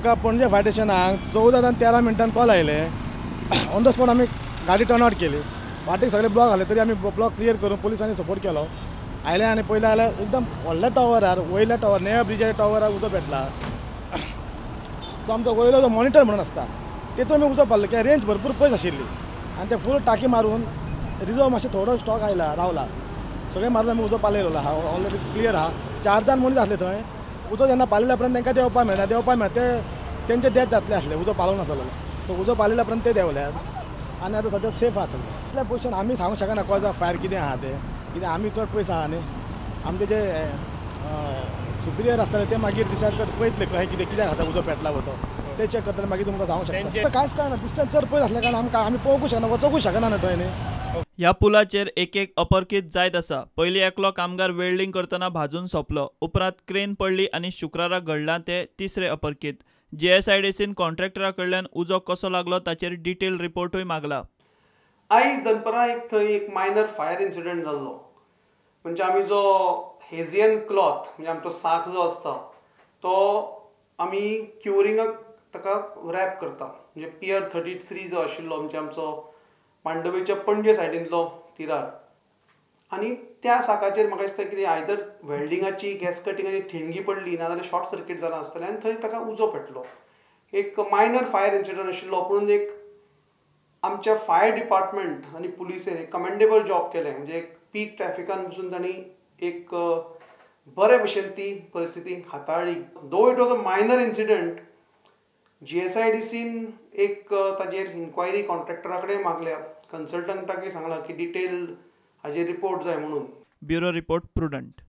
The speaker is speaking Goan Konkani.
आमकां पणजे फायर स्टेशनाक 14:13 मिनटान कॉल आयले. ऑन the spot आमी गाडी टर्न आवट केली. वाटेक सगळे ब्लॉक आसले तरी आमी ब्लॉक क्लियर करून पुलिसांनी सपोर्ट केलो. आयले आनी पयलें जाल्यार एकदम व्हडल्या टॉवरार, वयल्या टॉवर, नेव्या ब्रिजाच्या टॉवरार उजो पेटला. सो आमचो वयलो जो मॉनिटर म्हणून आसता तेतून आमी उजो पावलो कित्याक रेंज भरपूर पयस आशिल्ली आनी ते फूल टाकी मारून रिजर्व मातशें थोडो स्टॉक आयला रावला. सगळें मारून आमी उजो पालयलो आहा, ऑलरेडी क्लियर आहा. 4 जाण मनीस आसले थंय. उजो जेन्ना पालयल्या उपरांत तांकां देंवपाक मेळना, देंवपाक मेळना ते तेंचे डेथ जातले आसले उजो पालोवंक नासलो. सो उजो पालयल्या उपरांत ते देंवल्यात आनी आतां सद्या सेफ आहा सगळें. इतल्या पोजिशन आमी सांगूंक शकना कॉज ऑफ फायर कितें आहा तें, कित्याक आमी चड पयस आहा न्ही. आमचे जे सुपिरियर आसतले ते मागीर डिसायड करता पळयतले खंय कितें कित्याक खाता उजो पेटला तो ते चॅक करतले, मागीर तुमकां सांगूंक शकता. कांयच कळना, डिस्टन्स चड पयस आसल्या कारणान आमकां आमी पळोवंकूच शकना, वचोंकूच शकना न्हय थंय न्ही. ह्या पुलाचेर एक एक अपरकीत जायत आसा. पयलीं एकलो कामगार वेल्डिंग करतना भाजून सोंपलो, उपरांत क्रेन पडली आनी शुक्रारा घडलां तें तिसरें अपरकीत. जीएसआयडीसीन कॉन्ट्रॅक्टरा कडल्यान उजो कसो लागलो ताचेर डिटेल रिपोर्टूय मागला. आयज दनपरां एक थंय एक मायनर फायर इन्सिडंट जाल्लो. म्हणजे आमी जो हेजियन क्लॉथ म्हणजे आमचो साक जो आसता तो आमी क्युरिंगाक ताका रॅप करता. म्हणजे पियर 33 जो आशिल्लो म्हणजे आमचो मांडवीच्या पणजे सायडींतलो तिरार, आनी त्या साकाचेर म्हाका दिसता कितें आयदर वेल्डिंगाची गॅस कटिंगाची ठिणगी पडली ना जाल्यार शॉर्ट सर्कीट जालां आसतलें आनी थंय ताका उजो पेटलो. एक मायनर फायर इन्सिडंट आशिल्लो, पूण एक आमच्या फायर डिपार्टमेंट आनी पुलिसेन एक कमेंडेबल जॉब केलें. म्हणजे एक पीक ट्रॅफिकान पसून तांणी एक बरे भशेन ती परिस्थिती हाताळ्ळी. Though it was a minor incident, जीएसआयडीसीन एक ताजेर इन्क्वायरी कॉन्ट्रॅक्टरा कडेन मागल्या, कन्सल्टंटाकय सांगलां की डिटेल हाजेर रिपोर्ट जाय म्हणून. Bureau report, Prudent.